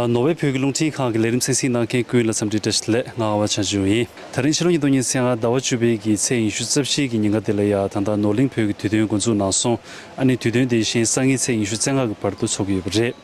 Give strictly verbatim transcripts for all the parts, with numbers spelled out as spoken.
ནོར་ཝེ་བོད་ཀྱི་རླུང་འཕྲིན་ཁང་གི་ལས་རིམ་གསན་གཟིགས་གནང་མཁན་ཀུན་ལ་འཚམས་འདྲི་བཀྲ་ཤིས་བདེ་ལེགས། ང་ཨ་བ་བྱང་ཆུབ་ཡིན། དེ་རིང་ཕྱི་ལོ་ཉིས་སྟོང་ཉི་ཤུ་རྩ་ལྔ་ཟླ་བ་བཅུ་པའི་གི་ཚེས་ཉི་ཤུ་རྩ་བཞི་གི་ཉིན་ཀ་དེ་ལ་ཡ་ད་ལྟ་ནོར་གླིང་བོད་ཀྱི་དུས་སྟོན་འགོ་འཛུགས་གནང་སོང་། ཨ་ནི་དུས་སྟོན་དེ་བཞིན་སང་ཉིན་ཚེས་ཉི་ཤུ་རྩ་ལྔ་གི་བར་དུ་འཚོགས་ཀྱི་ཡོད་པ་རེད།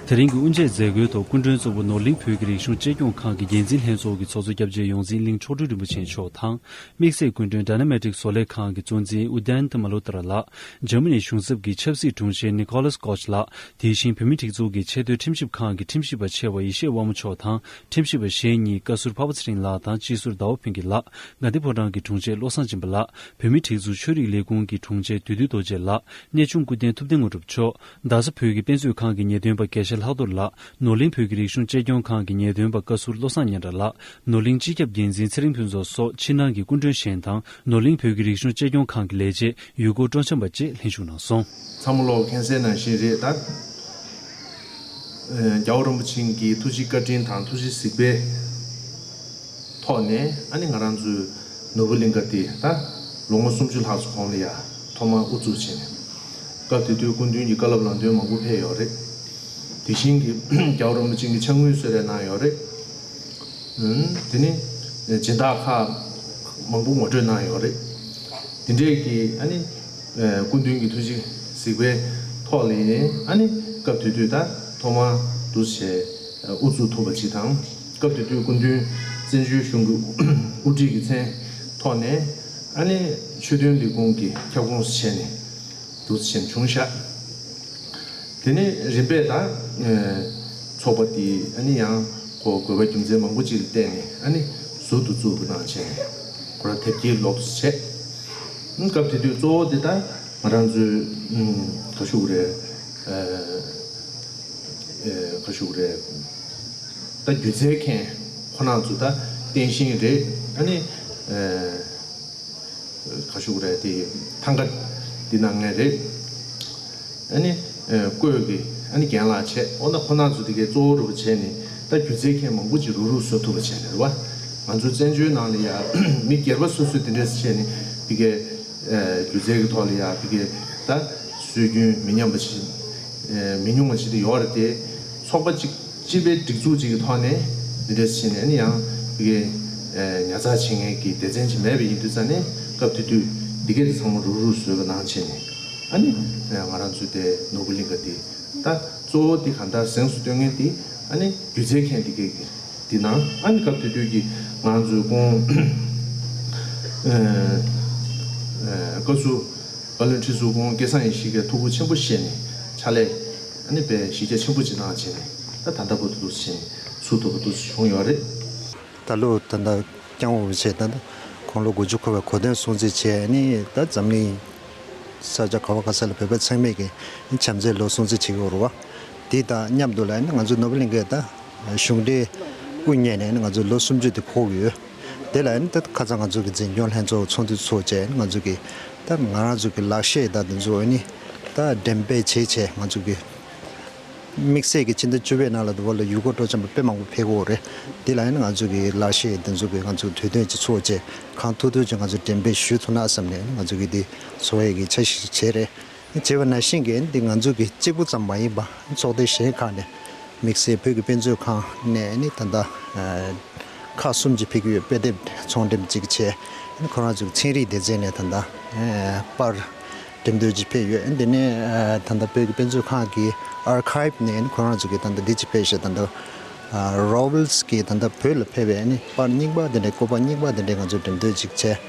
དེ་རིང་གི་དབུ་འབྱེད་མཛད་སྒོའི་ཐོག་སྐུ་མགྲོན་གཙོ་བོ་ནོར་གླིང་བོད་ཀྱི་རིག་གཞུང་གཅེས་སྐྱོང་ཁང་གི་འགན་འཛིན་ལྷན་ཚོགས་ཀྱི་ཚོགས་གཙོ་སྐྱབས་རྗེ་ཡོངས་འཛིན་གླིང་ཆོ་འཕྲུལ་རིན་པོ་ཆེ་མཆོག་དང་། དམིགས་བསལ་སྐུ་མགྲོན་Dynamatic བཟོ་ལས་ཁང་གི་གཙོ་འཛིན་ཨུ་དན་ཏི་མ་ལོ་ཏྲ་ལགས། འཇར་མ་ནིའི་གཞུང་ཚབ་ཀྱི་ཆབ་སྲིད་དྲུང་ཆེ་Nicolas Koch ལགས། དེ་བཞིན་བོད་མིའི་སྒྲིག་འཛུགས་ཀྱི་ཆེས་མཐོའི་ཁྲིམས་ཞིབ་ཁང་གི་ཁྲིམས་ཞིབ་པ་ཆེ་བ་ཡེ་ཤེས་དབང་མོ་མཆོག་དང་། ཁྲིམས་ཞིབ་པ་གཞན་གཉིས་བཀའ་ཟུར་འཕགས་པ་ཚེ་རིང་ལགས་དང་སྤྱི་ཟུར་ཟླ་བ་ཕུན་སྐྱིད་ལགས། དགའ་ལྡན་ཕོ་བྲང་གི་དྲུང་ཆེ་བློ་བཟང་སྦྱིན་པ་ལགས། བོད་མིའི་སྒྲིག་འཛུགས་ཆོས་རིག་ལས་ཁུངས་ཀྱི་དྲུང་ཆེ་བདུད་འདུལ་རྡོ་རྗེ་ལགས། གནས་ཆུང་སྐུ་རྟེན་ཐུབ་བསྟན་དངོས་གྲུབ་མཆོག་རྡ་ས་བོད་ཀྱི་དཔེ་མཛོད་ཁང་གི་ངེས་སྟོན་པ་དགེ་བཤེས་ལྷག་རྡོར་ལགས། ནོར་གླིང་བོད་ཀྱི་རིག་གཞུང་གཅེས་སྐྱོང་ཁང་གི་ངེས་སྟོན་པ་བཀའ་ཟུར་བློ་བཟང་སྙན་གྲགས་ལགས། ནོར་གླིང་སྤྱི་ཁྱབ་འགན་འཛིན་ཚེ་རིང་ཕུན་ཚོགས་སོགས་ཕྱི་ནང་གི་སྐུ་མགྲོན་གཞན་དང་ནོར་གླིང་བོད་ཀྱི་རིག་གཞུང་གཅེས་སྐྱོང་ཁང་གི་ལས་བྱེད་ཡུལ་སྐོར་སྤྲོ་འཆམ་པ་བཅས་ལྷན་ཞུགས་གནང་སོང་། ཚང་མ་ལོག་མཁྱེན་གསལ་ནང་བཞིན་རེད་ད། རྒྱལ་བ་རིན་པོ་ཆེ་གི་ཐུགས་རྗེ་བཀའ་དྲིན་དང་ཐུགས་རྗེ་གཟིགས་པའི་ཐོག་ནས་ཨ་ནི་ང་རང་ཚོའི་ནོར་བུ་གླིང་ག་དེ་ད་ལོ་ངོ་སུམ་ཅུ་ལྷག་ཙམ་གོང་ལ་ཡ་ཐོག་མར་དབུ་བཙུགས་བྱས་ནས། སྐབས་དེ་དུས་སྐུ་མདུན་གྱི་བཀའ་སློབ་ལམ་སྟོན་མང་པོ་ཕེབས་ཡོད་རེད། དེ་བཞིན་གྱི་རྒྱལ་བ་རིན་པོ་ཆེ་གི་ཕྱག་དངུལ་གསོལ་རས་གནང་ཡོད་རེད། ཨུམ། དེ་ནི་སྦྱིན་བདག་ཁག་མང་པོ་ངོ་སྤྲོད་གནང་ཡོད་རེད། དེ་འདྲས་ཀྱི་ཨ་ནི་སྐུ་མདུན་གྱི་ཐུགས་རྗེ་གཟིགས་པའི་ཐོག་ལ་ཨ་ནི་སྐབས་དེ་དུས་ད་ཐོག་མར་འདུ་བྱས་དབུ་བཙུགས་ཐུབ་པ་ཅིག་དང་། སྐབས་དེ་དུས་སྐུ་མདུན་བཙན་བྱོལ་གཞུང་གི་དབུ་ཁྲིད་ཀྱི་མཚན་ཐོག་ནས་ཨ་ནི་ཆོས་དོན་ལས་ཁུངས་ཀྱི་ཁྱབ་ཁོངས་སུ་བྱས་ནས། འདུག་སེ་བྱུང་ཤག་དེ་ནས་རིམ་པས་ད་ཚོགས་པ་དེ་ཨ་ནི་ཡང་ཁོ་དགོས་པ་རྒྱུ་མཚན་མང་པོ་ཅིག་ལ་བརྟེན་ནས་ཨ་ནི་ཟུར་དུ་བཙུགས་པ་ནང་བཞིན་ཁོ་རང་དེབ་སྐྱེལ་ལོག་ཏུ་བྱས། སྐབས་དེ་དུས་གཙོ་བོ་དེ་ད་ང་རང་ཚོའི་ག་ཞུ་དགོས་རེད། ག་ཞུ་དགོས་རེད། ད་སྒྱུ་རྩལ་མཁན་ཁོ་རང་ཚོ་ད་རྟེན་བཞེངས་རེད། ཨ་ནི། ག་ཞུ་དགོས་རེད་དེ། ཐང་ག་འདི་གནང་མཁན་རེད། ཨ་ནི་ཨེ་བརྐོས་ཀྱི་ཨ་ནི་རྒན་ལགས་བྱས། འོ་ན་ཁོ་རང་ཚོ་དེ་གའི་གཙོ་བོ་རུ་བྱས་ནས་ད་སྒྱུ་རྩལ་མཁན་མང་པོ་ཅིག་རུག་རུག་བཟོ་ཐུབ་པ་བྱས་ནས་རེད་བ། ང་ཚོ་བཙན་བྱོལ་ནང་ལ་ཡ་མི་སྒེར་པ་སོ་སོས་དེ་འདྲས་བྱས་ནས་དེ་གའི་ཨེ་སྒྱུ་རྩལ་གྱི་ཐོག་ལ་ཡ་དེ་གའི་ད་སྲོལ་རྒྱུན་མི་ཉམས་པ་ཞིག་ཨེ་མི་ཉུང་བ་ཞིག་དེ་ཡོད་རེད་དེ། ཚོགས་པ་གཅིག་སྤྱི་པའི་སྒྲིག་འཛུགས་གཅིག་གི་ཐོག་ནས་འདི་འདྲས་བྱས་ནས་ཨ་ནི་ཡང་དེ་གའི་ཨེ་ཉར་ཚགས་བྱེད་མཁན་གྱི་སྡེ་ཚན་ཅིག་མེད་པ་ཡིན་དུས་ཙང་ནས། སྐབས་དེ་དུས་འདི་གའི་དེ་ཚང་མ་རུག་རུག་བཟོས་པ་ནང་བྱས་ནས་ཨ་ནི་ཨེ་ང་རང་ཚོའི་དེ་ནོར་བུ་གླིང་ག་དེ་ད་གཙོ་བོ་དེ་གང་ལྟར་གཟེངས་སུ་གཏོང་མཁན་དེ་ཨ་ནི་སྒྱུ་རྩལ་མཁན་དེ་གའི་གི་དེ་ནང་ཨ་ནི་སྐབས་དེ་དུས་ཀྱི་ང་རང་ཚོའི་ཁོང་ཨེ་ཨེ་བཀའ་ཟུར་བཀའ་བློན་ཁྲི་ཟུར་ཁོང་སྐལ་བཟང་ཡེ་ཤེས་ཀྱིས་ཐུགས་ཁུར་ཆེན་པོ་བཞེས་ནས་ཕྱག་ལས་ཨ་ནི་དཔེ་གཞི་རྒྱ་ཆེན་པོ་ཅིག་གནང་བྱས་ནས་ད་ད་ལྟ་བར་དུ་འདུག་སེ་བྱས་ནས་ཚུགས་ཐུབ་པ་འདུག་སེ་བྱུང་ཡོད་རེད། ད་ལོ་ད་ལྟ་སྐྱབས་མགོན་རིན་པོ་ཆེ་ད་ལྟ་དགུང་ལོ་དགུ་བཅུ་འཁོར་བའི་གོ་སྟོན་སྲུང་བརྩི་བྱས་ནས་ད་འཛམ་གླིང་ས་ཆ་ག་བ་ག་ས་ལ་བོད་པ་ཚང་མས་ཀྱི་བྱམས་བརྩེའི་ལོ་སྲུང་བརྩི་བྱེད་ཀྱི་ཡོད་རེད་བ། དེ་དང་མཉམ་དུ་ལ་ནི་ང་ཚོ་ནོར་བུ་གླིང་གའི་ད་གཞུང་འབྲེལ་དབུ་བརྙེས་ནས་ནི་ང་ཚོ་ལོ་སུམ་ཅུ་དེ་འཁོར་གྱི་ཡོད། དེ་ལ་ནི་ད་ཁ་སང་ང་ཚོ་གི་འཛིན་སྐྱོང་ལྷན་ཚོགས་ཚོགས་འདུ་ཚོགས་བྱས་ནི་ང་ཚོ་གི་ད་ང་རང་ཚོ་གི་ལག་ཤེས་ད་དེ་ཚོ་ནི་ད་འགྲེམས་སྤེལ་བྱེད་བྱས་ང་ཚོ་གི་དམིགས་བསལ་གྱི་ཕྱི་ཟླ་བཅུ་པའི་ནང་ལ་དུ་བ་ལ་ཡུལ་སྐོར་སྤྲོ་འཆམ་པ་དཔེ་མང་པོ་ཕེབས་ཀྱི་ཡོད་རེད། དེ་ལ་ནི་ང་ཚོ་གི་ལག་ཤེས་དེ་ཚོ་གི་ང་ཚོ་དུས་སྟོན་ཅིག་ཚོགས་བྱས་གང་ཐུབ་ཐུབ་ཅིག་ང་ཚོ་འགྲེམས་སྤེལ་ཞུ་ཐུབ་ན་བསམ་ནས་ང་ཚོ་གི་དེ་ཚོགས་ཡས་ཀྱི་འཆར་གཞི་ཞིག་བྱས་རེད། བྱས་པ་ནང་བཞིན་གྱི་འདི་ང་ཚོ་གི་གཅིག་པུ་ཙམ་མ་ཡིན་པ་ཚོགས་སྡེ་གཞན་ཁག་ནས་དམིགས་བསལ་བོད་ཀྱི་དཔེ་མཛོད་ཁང་ནས་ནི་ད་ལྟ་ཁག་གསུམ་གྱིས་ཕེབས་ཀྱི་ཡོད། དཔེ་དེབ་ཚོང་འགྲེམས་གཅིག་བྱས། ཁོ་རང་ཚོའི་ཚན་རིག་སྡེ་ཚན་ནས་ད་ལྟ་པར་འགྲེམས་སྟོན་གཅིག་ཕེབས་ཡོད། འདི་ནས་ད་ལྟ་བོད་ཀྱི་དཔེ་མཛོད་ཁང་གི་ཨར་ཁའིབ་ནས་ཁོ་རང་ཚོ་གི་ད་ལྟ་འདི་གཅིག་ཕེབས་ཤག་ད་ལྟ་རོ་ཝེལ་སི་གི་ད་ལྟ་བོད་ལ་ཕེབས་པའི་ནི་པར་རྙིང་པ་དེ་འདྲའི་བཀོད་པ་རྙིང་པ་དེ་འདྲའི་ང་ཚོས་འགྲེམས་སྟོན་གཅིག་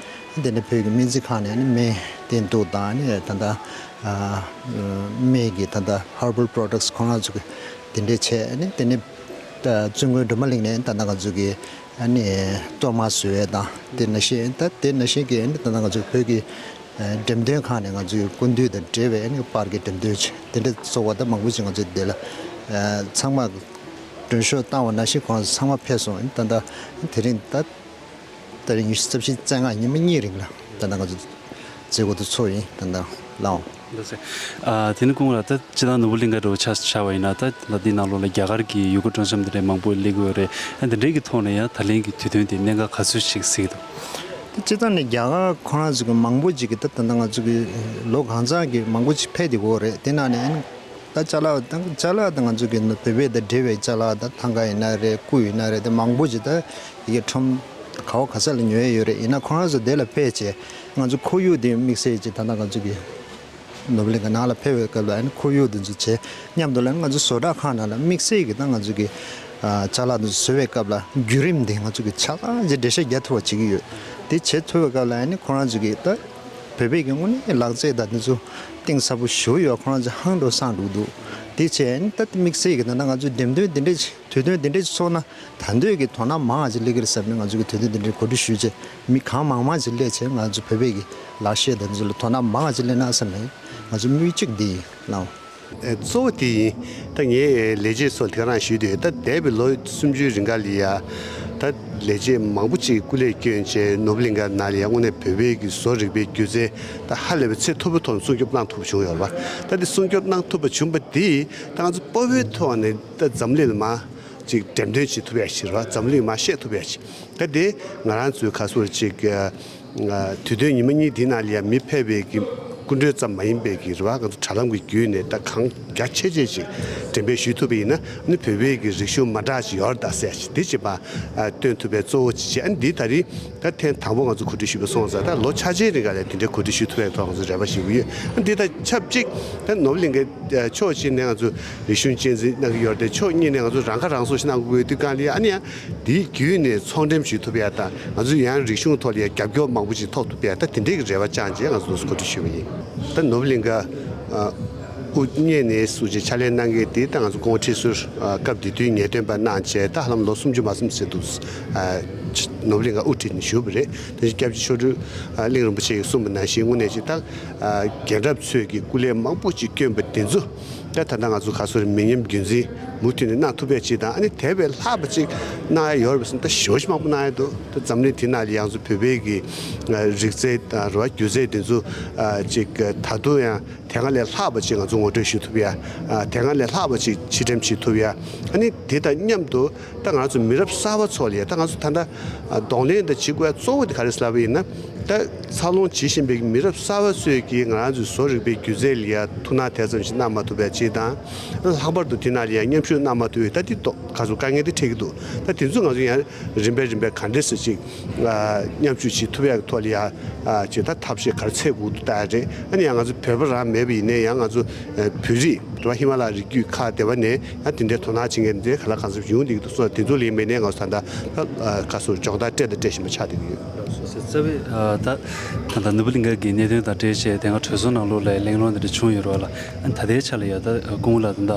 བྱས། དེ་ནས་བོད་ཀྱི་སྨན་རྩིས་ཁང་ནས་ནི་སྨན་བསྟེན་གཏུགས་དང་ནི་ད་ལྟ་སྨན་གྱི་ད་ལྟ་ཧར་བལ་པོ་རོ་ཌག་སི་ཁོ་རང་ཚོ་གི་དེ་འདྲས་བྱས་ནི་དེ་ནས་བཙུན་དགོན་སྒྲོལ་མ་གླིང་ནས་ད་ལྟ་ང་ཚོ་གི་ནི་གཏོར་མ་བཟོ་ཡས་དང་དེ་ནང་བཞིན་ད་དེ་ནང་བཞིན་གྱི་ནི་ད་ལྟ་ང་ཚོ་བོད་ཀྱི་འགྲེམས་སྟོན་ཁང་ནས་ང་ཚོའི་སྐུ་མདུན་དང་འབྲེལ་བའི་ནི་པར་གྱི་འགྲེམས་སྟོན་བྱས། དེ་འདྲ་ཚོགས་པ་ད་མང་པོ་ཞིག་ང་ཚོའི་འདི་ལ་ཚང་མ་མགྲོན་ཤོག་བཏང་བ་ནང་བཞིན་ཁོང་ཚོ་ཚང་མ་ཕེབས་སོང་། ད་ལྟ་དེ་རིང་ད་ད་རིང་ཉི་ཤུ་རྩ་བཞི་རྩ་ལྔ་ཉི་མ་གཉིས་རིང་ལ་ད་ལྟ་ང་ཚོ་མཛད་སྒོ་དེ་ཚོགས་ཡིན། ད་ལྟ་ལའོ། ལགས་སེ། ཨ་དེ་ནི་སྐུ་ངོ་ལགས། ད་སྤྱིར་བཏང་ནོར་བུ་གླིང་ག་འདྲ་བོ་ཆ་བཞག་པ་ཡིན་ན་ད་ལ་འདི་ནང་ལོགས་ལ་རྒྱ་གར་གྱི་ཡུལ་སྐོར་སྤྲོ་འཆམ་དེ་འདྲའི་མང་པོ་སླེབས་ཀྱི་ཡོད་རེད། ཨ་འདི་འདྲའི་གི་ཐོག་ནས་ཡང་ད་ལན་གྱི་དུས་སྟོན་དེ་གནད་འགག་ག་ཚོད་ཞིག་གཟིགས་འདུག་ད་སྤྱིར་བཏང་ནས་རྒྱ་གར་ཁོ་རང་ཚོ་གི་མང་པོ་ཅིག་གི་ད་ད་ལྟ་ང་ཚོ་གི་ལོ་གང་ཚང་གི་མང་པོ་ཅིག་ཕེབས་བསྡད་ཡོད་རེད། དེ་ནང་ནས་ད་ ད་ཅ་ལག་དང་ཅ་ལག་དང་ང་ཚོ་གི་བོད་པའི་དང་འབྲེལ་བའི་ཅ་ལག་དང་ཐང་ག་ཡིན་ན་རེད། སྐུ་ཡིན་ན་རེད། དེ་མང་པོ་ཅིག་ད་ཡི་གེ་ཁྲོམ་ག་བ་ག་ས་ལ་ཉོ་ཡས་ཡོད་རེད། ཡིན་ན་ཁོ་རང་ཚོ་དེ་ལ་ཕེབས་བྱས་ང་ཚོ་ཁོར་ཡུག་དེ་དམིགས་བསལ་ཅིག་ད་ལྟ་ང་ཚོ་གི་ནོར་བུ་གླིང་ག་ནང་ལ་ཕེབས་པའི་སྐབས་ལ་ཨ་ནི་ཁོར་ཡུག་དེ་ཚོ་བྱས་མཉམ་དུ་ལ་ང་ཚོ་བཟོ་གྲྭ་ཁང་ནང་ལ་དམིགས་བསལ་གྱི་ད་ང་ཚོ་གི་ཨ་ཅ་ལག་དེ་ཚོ་བཟོ་བའི་སྐབས་ལ་བརྒྱུད་རིམ་དེ་ང་ཚོ་གི་ཆ་ཚང་ཅིག་འགྲེལ་བཤད་རྒྱག་ཐུབ་པ་བྱེད་ཀྱི་ཡོད། དེ་བྱེད་ཐུབ་པའི་སྐབས་ལ་ཨ་ནི་ཁོ་རང་ཚོ་གི་ད་བོད་པའི་གི་དངོས་གནས་ལག་རྩལ་དང་དེ་ཚོ་གཏིང་ཟབ་པོ་ཞེ་པོ་ཡོད། ཁོ་རང་ཚོ་ཧང་འགྲོ་སང་འགྲོ་འདུག་དེ་བྱས་ཨ་ནི་ད་དམིགས་བསལ་གྱི་ད་ལྟ་ང་ཚོ་འགྲེམས་སྟོན་དེ་འདྲས་དུས་སྟོན་དེ་འདྲས་ཚོགས་ན། ད་འདོད་ཀྱི་དོ་སྣང་མང་ང་ཅིག་སླེབས་ཀྱི་རེད་བསམ་ནས་ང་ཚོ་གི་དུས་སྟོན་འདི་འདྲའི་གོ་སྒྲིག་ཞུས་རྗེས་མི་གང་མང་མང་ཅིག་སླེབས་བྱས་ང་ཚོ་བོད་པའི་གི་ལག་ཤེས་དང་འཛུལ་དོ་སྣང་མང་ང་ཅིག་སླེབས་ན་བསམ་ནས་ང་ཚོ་དམིགས་གཅིག་འདི་ཡིན་ལགས། ཨེ་གཙོ་བོ་དེ་ཡིན། ད་ངས་ལས་བྱེད་ཚོ་དེ་ག་རང་ཞུས་དུས་ད་འདས་པའི་ལོ་སུམ་ཅུའི་རིང་ག་ལ་ཡ་ད་ལས་བྱེད་མང་པོ་ཅིག་སྐུ་ལས་བསྐྱོན་བྱས་ནོར་བུ་གླིང་ག་ནང་ལ་ཡ་དངོས་གནས་བོད་པའི་གི་བཟོ་རིག་པའི་སྒྱུ་རྩལ་ད་ཧ་ལས་པའི་ཚད་མཐོ་པོའི་ཐོག་ནས་སྲུང་སྐྱོབ་གནང་ཐུབ་བྱུང་ཡོད་རེད་པ། ད་འདི་སྲུང་སྐྱོབ་གནང་ཐུབ་པ་བྱུང་བ་འདིས་ད་ང་ཚོ་དཔའ་བོའི་ཐོག་ནས་ད་འཛམ་གླིང་ལ་མ། ཅིག་འགྲེམས་སྟོན་བྱེད་ཐུབ་ཡ་ཞིག་རེད་བ། འཛམ་གླིང་མར་བཤད་ཐུབ་ཡ་ཞིག་ད་དེ་ང་རང་ཚོའི་ག་ཟེར་ཅིག་ཨ། དུས་སྟོན་ཉི་མ་གཉིས་འདི་ནང་ལ་ཡ་མི་ཕེབས་པའི་གི་སྐུ་མགྲོན་ཙམ་མ་ཡིན་པའི་གི་རེད་བ། ང་ཚོ་དྲ་ལམ་གི་བརྒྱུད་ནས་ད་གང་རྒྱ་ཆེ་ཆེ་ཅིག་འགྲེམས་སྤེལ་ཞུས་ཐུབ་པ་ཡིན་ན་ནི་བོད་པའི་གི་རིག་གཞུང་མ་འདྲ་ཅིག་ཡོད་རེད་ད་ཟེར་ཡ་ཞིག་འདི་ཅིག་མ་ཨ། སྟོན་ཐུབ་པའི་གཙོ་བོ་ཅིག་བྱས། ཨ་ནི་འདི་ད་རིང་ད་ཐེངས་དང་པོ་ང་ཚོ་གོ་སྒྲིག་ཞུས་པ་སོང་ཙང་ད་ལོ་ཆ་ཆའི་རིང་ག་ལ་དེ་འདྲའི་གོ་སྒྲིག་ཞུས་ཐུབ་པའི་ཐོག་ང་ཚོ་རེ་བ་ཞུ་གི་ཡོད། ཨ་ནི་འདི་དང་ཆབས་ཅིག་ད་ནོར་བུ་གླིང་གའི་ཕྱོགས་གཅིག་ནས་ང་ཚོ་རིག་གཞུང་གཅེས་འཛིན་གནང་གི་ཡོད་རེད་དེ། ཕྱོགས་གཉིས་ནས་ང་ཚོ་རང་ཁ་རང་གསོ་ཞིག་གནང་དགོས་དུས་གང་ལ་ཡ་ཨ་ནི་ཡང་དེའི་བརྒྱུད་ནས་ཚོང་འགྲེམས་ཞུ་ཐུབ་ཡ་དང་ང་ཚོ་ཡང་རིག་གཞུང་ཐོག་ལ་ཡ་རྒྱབ་སྐྱོར་མང་པོ་ཞིག་ཐོབ་ཐུབ་ཡ་ད་དེ་འདྲའི་གི་རེ་བ་བཅངས་བྱས་ང་ཚོ་འདུག་སེ་གོ་སྒྲིག་ཞུས་པ་ཡིན། ད་ནོར་བུ་གླིང་ག་དབུ་བརྙེས་ནས་བཟུང་བྱས་ཕྱག་ལས་གནང་མཁན་དེ་ད་ང་ཚོ་སྐུ་ངོ་ཁྲི་ཟུར་སྐབས་དེ་དུས་ངེས་སྟོན་པ་གནང་བྱས་ད་ཧ་ལམ་ལོ་སུམ་ཅུ་མ་ཟིན་ཙམ་འདུག་ནོར་བུ་གླིང་ག་དབུ་ཁྲིད་ནས་བཞུགས་པ་རེད། དེ་བཞིན་སྐྱབས་རྗེ་མཆོག་སྤྲུལ་གླིང་རིན་པོ་ཆེ་ཡིས་གསུངས་པ་ནང་བཞིན་དངོས་གནས་ཅིག་ད། རྒན་རབས་ཚོས་ཀྱི་སྐུ་ལས་མང་པོ་ཅིག་བསྐྱོན་པ་དེ་ཚོ་ད་ད་ལྟ་ང་ཚོ་ག་ཚོད་རེད། མི་ཉམས་རྒྱུན་འཛིན་མུ་མཐུད་ནས་གནང་ཐུབ་པའི་ཅིག་དང་ཨ་ནི་དེ་བས་ལྷག་པ་ཅིག་གནང་ཡ་ཡོད་རེད་པས་ཟེར་ན་ད་ཞེ་པོ་ཅིག་མང་པོ་གནང་ཡ་འདུག་ད་འཛམ་གླིང་དེ་ནང་ལ་ཡང་ང་ཚོ་བོད་པའི་གི་རིག་རྩལ་དང་རེད་བ། སྒྱུ་རྩལ་དེ་ཚོ་ཅིག་ད་དུང་ཡང་དེ་སྔ་ལས་ལྷག་པ་ཅིག་ང་ཚོ་ངོ་སྤྲོད་ཞུ་ཐུབ་ཡ། དེ་སྔ་ལས་ལྷག་པ་ཅིག་ཕྱིར་འགྲེམས་བྱེད་ཐུབ་ཡ། ཨ་ནི་དེ་དང་མཉམ་དུ། ད་ང་ཚོ་མི་རབས་གསར་པ་ཚོ་ལ་ཡ་ད་ང་ཚོ་ད་ལྟ་གདོང་ལེན་དང་བྱེད་དགོས་ཡ་གཙོ་བོ་དེ་ག་རེ་ཟེར་ལབ་པ་ཡིན་ན། ད་འཚར་ལོངས་བྱེད་བཞིན་པའི་མི་རབས་གསར་པ་ཚོས་ཀྱིས་ང་རང་ཚོའི་བཟོ་རིག་པའི་སྒྱུ་རྩལ་ལ་ཡ་ཐུགས་སྣང་དེ་ཙམ་ཞིག་གནང་མ་ཐུབ་པའི་ཅིག་དང་། ལྷག་པར་དུ་དེ་ནང་ལ་ཡ་མཉམ་ཞུགས་གནང་མ་ཐུབ་པའི་ད་དེ་ཏོག་ག་ཚོད་དཀའ་ངལ་དེ་འཕྲད་ཀྱི་འདུག་ད་དེ་ཚོ་ང་ཚོ་ཡང་རིམ་པས་རིམ་པས་ག་འདྲས་སེ་ཅིག་མཉམ་ཞུགས་བྱེད་ཐུབ་ཡ་གི་ཐོག་ལ་ཡ་ཅིག་ད་ཐབས་ཤེས་ག་རེ་འཚོལ་དགོས་འདུག་ལྟ་ཡ་རེད། ཨ་ནི་ཡང་ང་ཚོ་བོད་པ་རང་མེད་པ་ཡིན་ནའི་ཡང་ང་ཚོ་བོད་རིགས། རེད་བ། ཧི་མ་ལ་ཡའི་རི་རྒྱུད་ཁག་དེ་བ་ནས་ཡང་དེ་འདྲའི་དོ་སྣང་བྱེད་མཁན་དེ་ག་ལ་གང་འཚམ་ཡོང་བསྡད་ཀྱི་འདུག་སོགས་དེ་ཚོ་ལ་ཡིན་པས་ནས་ང་ཚོ་ད་ལྟ་ཁ་སོ་སྦྱོང་བརྡར་སྤྲད་དང་སྤྲད་བཞིན་པ་ཆགས་བསྡད་ཀྱི་ཡོད། རྩ་བའི་ད་ད་ལྟ་ནོར་བུ་གླིང་ག་གི་གནད་དོན་དང་འབྲེལ་བྱས་དེ་སྔ་གྲོས་ཚོགས་ནང་ལོགས་ལ་གླེང་སློང་དེ་འདྲ་བྱུང་ཡོད་རེད་བ་ལ། ཨ་ནི་ད་ལྟའི་ཆ་ལ་ཡ་ད་སྐུ་ངོ་ལགས་ད་ལྟ་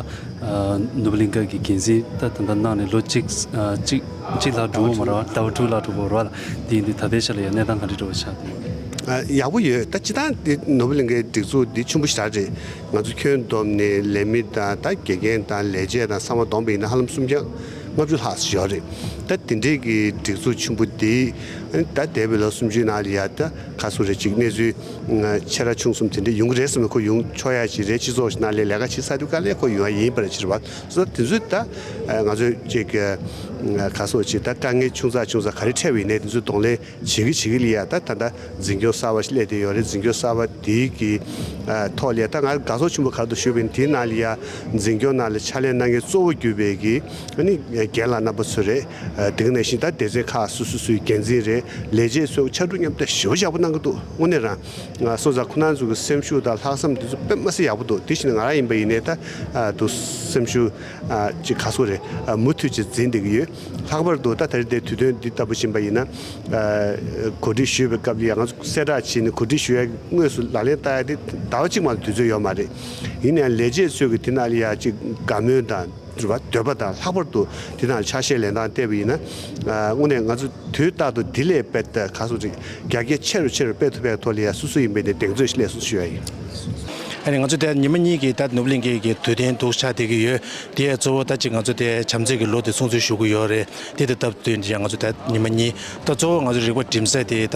ནོར་བུ་གླིང་ག་གི་འགན་འཛིན་ད་ད་ལྟ་གནང་ནས་ལོ་གཅིག་གཅིག་གཅིག་ལྷག་འགྲོ་གི་མ་རེད་བ། ཟླ་བ་དྲུག་ལྷག་འགྲོ་གི་རེད་བ་ལ། དེ་ཡིན་དུས་ད་ལྟའི་ཆ་ལ་ཡ་གནས་སྟངས་ག་འདྲ་འགྲོ་བ་ཆགས་འདུག་ཡག་པོ་ཡོད། ད་སྤྱིར་བཏང་འདི་ནོར་བུ་གླིང་གའི་སྒྲིག་འཛུགས་འདི་ཆེན་པོ་ཞེ་དྲག་རེད། ང་ཚོ་ཁྱོན་བསྡོམས་ནས་ལས་མི་དང་ད་དགེ་རྒན་དང་ལས་བྱེད་དང་ཚང་མ་བསྡོམས་པ་ཡིན་ན་ཧ་ལམ་སུམ་བརྒྱ་ལྔ་བཅུ་ལྷག་ཙམ་ཡོད་རེད། ད་དེ་འདྲའི་གི་སྒྲིག་འཛུགས་ཆེན་པོ་འདི་ཨ་ནི་ད་འདས་པའི་ལོ་སུམ་ཅུའི་ནང་ལ་ཡ་ད་ག་ཚོད་རེད་ཅིག་གནས་ཚུལ་ཆེ་ར་ཆུང་གསུམ་དེ་འདྲ་ཡོང་གི་རེད་བསམ་ན་ཁོ་ཡོང་ཆོག་ཡ་ཅིག་རེད། སྤྱི་ཚོགས་ནང་ལ་ལས་ཀ་བྱེད་ས་དུས་ག་ལས་ཁོ་ཡོང་ཡ་ཡིན་པ་རེད་ཕྱིར་བ། སོ་དེ་ཚོས་ད་ང་ཚོས་ཅིག་ག་ཚོད་ཅིག་ད་དཀའ་ངལ་ཆུང་ཙག་ཆུང་ཙག་ག་རེ་འཕྲད་པ་ཡིན་ནའི་དེ་ཚོའི་གདོང་ལེན་བྱེད་ཀྱི་བྱེད་ཀྱི་ལ་ཡ། ད་ད་ལྟ་འཛིན་སྐྱོང་གསར་པ་ཞིག་སླེབས་བསྡད་ཡོད་རེད། འཛིན་སྐྱོང་གསར་པ་དེའི་གི་ཐོག་ལ་ཡ་ད་ང་དགའ་ཚོར་ཆེན་པོ་ག་རེ་འདུག་ཞུས་པ་ཡིན་དེའི་ནང་ལ་ཡ་འཛིན་སྐྱོང་ནང་ལ་ཕྱག་ལས་གནང་མཁན་གཙོ་བོ་གྱུར་པའི་གི་ཨ་ནི་རྒན་ལགས་རྣམ་པ་ཚོ་རེད། དེ་ག་ནང་བཞིན་ད་སྡེ་ཚན་ཁག་སོ་སོ་སོའི་འགན་འཛིན་རེད། ལས་བྱེད་ཚོས་ཕྱར་གྲུ་མཉམ་དུ་ཞེ་པོ་ཡག་པོ་གནང་གི་འདུག་དངོས་གནས་རང་སོང་ཙང་ཁོ་རང་ཚོ་གི་སེམས་ཤུགས་དང་ལྷག་བསམ་དེ་ཚོ་དཔེ་མ་སྲིད་ཡག་པོ་འདུག་དེ་བཞིན་ང་རང་ཡིན་པ་ཡིན་ནའི་ད་དུ་སེམས་ཤུགས་ཅིག་ག་ཚོད་རེད། མུ་མཐུད་ཅིག་འཛིན་བསྡད་ཀྱི་ཡོད། ལྷག་པར་དུ་ད་ད་རེས་དེ་དུས་སྟོན་འདི་ལྟ་བུ་ཕྱིན་པ་ཡིན་ན། གོ་སྒྲིག་ཞུས་པའི་སྐབས་ལ་ཡང་ང་ཚོ་གསལ་བསྒྲགས་བྱས་ནས་གོ་སྒྲིག་ཞུ་ཡ་དངོས་སུ་ལག་ལེན་བསྟར་ཡ་དེ་ཟླ་བ་གཅིག་མ་གཏོགས་དུས་ཚོད་ཡོད་མ་རེད། ཡིན་ནའང་ལས་བྱེད་ཚོས་ཀྱི་དེ་ནང་ལ་ཡ་ཅིག་དགའ་མོས་དང་རེད་བ། འདོད་པ་དང་ལྷག་པར་དུ་དེ་ནང་ལ་ཕྱག་བཞེས་ལེན་སྟངས་བལྟས་པ་ཡིན་ན། དངོས་གནས་ང་ཚོ་དུས་རྟག་ཏུ་དེ་ལས་དཔེ་ག་ཚོད་ཅིག་རྒྱ་སྐྱེད་ཆེ་རུ་ཆེ་རུ་སྤེལ་ཐུབ་པའི་ཐོག་ལ་ཡ་སོ་སོ་ཡིན་པའི་ནས་གདེང་ཚོད་ཞིག་སླེབས་སོང་ཞུ་ཡ་ཡིན། ཨ་ནི་ང་ཚོ་དེ་ཉི་མ་གཉིས་ཀྱི་ད་ནོར་བུ་གླིང་གའི་གི་དུས་སྟོན་འདུག་ཆགས་བསྡད་ཀྱི་ཡོད། དེ་ཡང་གཙོ་བོ་ད་ཅིག་ང་ཚོ་དེ་བྱམས་བརྩེ་གི་ལོ་དེ་སྲུང་བརྩི་ཞུ་གི་ཡོད་རེད། དེ་དང་སྟབས་བསྟུན་ཅིག་ང་ཚོ་ད་ཉི་མ་གཉིས་ད་གཙོ་བོ་ང་ཚོ་རིག་པ་འགྲིམ་ས་དེ་ད་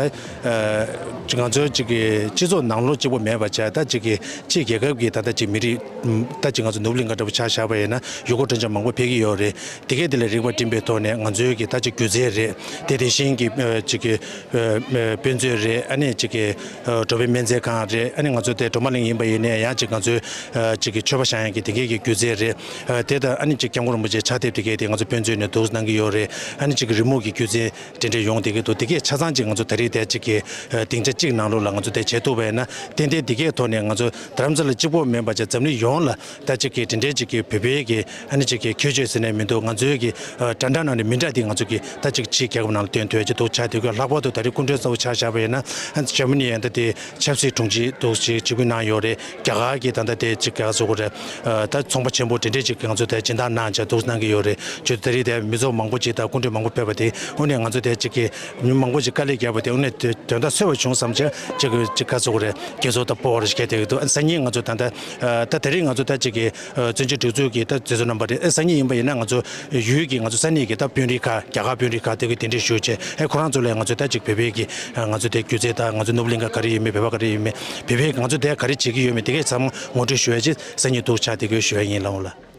ཅིག་ང་ཚོའི་ཅིག་གི་སྤྱི་ཚོགས་ནང་ལོགས་གཅིག་པོ་མེད་པ་བྱས། ད་ཅིག་གི་ཕྱི་རྒྱལ་ཁབ་ཀྱི་ད་ལྟ་ཅིག་མི་རིགས་ད་ཅིག་ང་ཚོ་ནོར་བུ་གླིང་ག་འདྲ་པོ་ཆ་བཞག་པ་ཡིན་ན་ཡུལ་སྐོར་སྤྲོ་འཆམ་མང་པོ་ཕེབས་ཀྱི་ཡོད་རེད། དེ་གས་དེ་ལ་རིག་པ་འགྲིམ་པའི་ཐོག་ནས་ང་ཚོའི་གི་ད་ཅིག་སྒྱུ་རྩལ་རེད། དེ་དེ་བཞིན་གྱི་ཅིག་གི་དཔེ་མཛོད་རེད། ཨ་ནི་ཅིག་གི་བྲོ་བའི་སྨན་རྫས་ཁང་རེད། ཨ་ནི་ང་ཚོ་དེ་གྲོ་མ་གླིང་ཡིན་པ་ཡིན་ནའི། ཡང་ཅིག་ང་ཚོའི་ཅིག་གི་མཆོད་པ་བཤམས་ཡག་གི་དེ་གའི་གི་སྒྱུ་རྩལ་རེད། དེ་དང་ཨ་ནི་ཅིག་སྐྱབས་མགོན་རིན་པོ་ཆེ་ཕྱག་དེབ་དེ་གའི་དེ་ང་ཚོ་དཔེ་མཛོད་ནས་འདུག་གནང་གི་ཡོད་རེད། ཨ་ནི་ཅིག་གི་རི་མོ་གི་སྒྱུ་རྩལ་དེ་འདྲ་ཡོང་བསྡད་ཀྱི་འདུག་དེ་གས་ཆ་ཚང་ཅིག་ང་ཚོ་ད་རེས་དེ་ཅིག་གི་སྡིངས་ཆ་གཅིག་ནང་ལོགས་ལ་ང་ཚོ་དེ་བྱེད་ཐུབ་པ་ཡིན་ན། ཏན་ཏན་དེ་གས་ཐོག་ནས་ང་ཚོ་རྡ་རམ་ས་ལ་གཅིག་པོ་མིན་པ་བྱས་འཛམ་གླིང་ཡོངས་ལ་ད་ཅིག་གི་དེ་འདྲའི་ཅིག་གི་བོད་པའི་གི་ཨ་ནི་ཅིག་གི་ཁྱད་ཆོས་ཟེར་ནས་མི་འདུག་ང་ཚོའི་གི་འདྲ་འདྲ་ནང་ནས་མི་འདྲ་དེ་ང་ཚོ་གི་ད་ཅིག་ཕྱིའི་རྒྱལ་ཁབ་ནང་ལ་སྟོན་ཐུབ་ཡག་ཅིག་འདུག་ཆགས་བསྡད་ཀྱི་ཡོད། ལྷག་པར་དུ་ད་རེས་སྐུ་མགྲོན་གཙོ་བོ་ཆ་བཞག་པ་ཡིན་ན་ཨ་ནི་འཇར་མ་ནི་ཡང་ད་དེ་ཆབ་སྲིད་དྲུང་ཆེ་འདུག་ཅིག་ཇི་པུ་གནང་ཡོད་རེད། རྒྱ་གར་གྱི་ད་ལྟ་དེ་ཅིག་ག་ཟེར་དགོས་རེད། ད་ཚོང་པ་ཆེན་པོ་དེ་འདྲས་ཅིག་ང་ཚོ་དེ་སྦྱིན་བདག་གནང་བྱས་འདུག་གནང་གི་ཡོད་རེད། ཅིག་ད་རེས་དེ་མི་ཚོགས་མང་པོ་ཅིག་དང་སྐུ་མགྲོན་མང་པོ་ཕེབས་པ་དེ་དངོས་གནས་ང་ཚོ་དེ་ཅིག་གི་མི་མང་པོ་ཅིག་དཀའ་ལས་བརྒྱབ་པ་དེ་དངོས་གནས་དོན་དག་འཚོལ་བ་བྱུང་བསམ་བྱས་ཅིག་གི་ཅིག་ག་ཟེར་དགོས་རེད། དགྱེས་ཚོར་དང་སྤོབས་པ་རེ་སྐྱེས་བསྡད་ཀྱི་འདུག་ཨ་སང་ཉིན་ང་ཚོ་ད་ལྟ་ད་ད་རེས་ང་ཚོ་ད་ཅིག་གི་བཙན་བྱོལ་སྒྲིག་འཛུགས་ཀྱི་ད་མཛད་གཙོ་རྣམ་པ་རེད། ཨ་སང་ཉིན་ཡིན་པ་ཡིན་ན་ང་ཚོ་ཡུལ་གྱི་ང་ཚོ་ས་གནས་ཀྱི་ད་དཔོན་རིགས་ཁག་རྒྱ་གར་དཔོན་རིགས་ཁག་དེ་གི་གདན་འདྲེན་ཞུས་བྱས་ཨེ་ཁོ་རང་ཚོ་ལ་ང་ཚོ་ད་ཅིག་བོད་པའི་གི་ང་ཚོ་དེ་སྒྱུ་རྩལ་དང་ང་ཚོ་ནོར་བུ་གླིང་ག་ག་རེ་ཡོད་མེད། བོད་པ་ག་རེ་ཡོད་མེད། བོད་པས་ང་ཚོ་དེ་ག་རེ་བྱེད་ཀྱི་ཡོད་མེད་དེ་གས་ཚང་མ་ངོ་སྤྲོད་ཞུ་ཡག་ཅིག་སང་ཉིན་འདུག་ཆགས་བསྡད་ཀྱི་ཡོད་ཞུ་ཡག་ཡིན་ལགས་འོང་ལགས།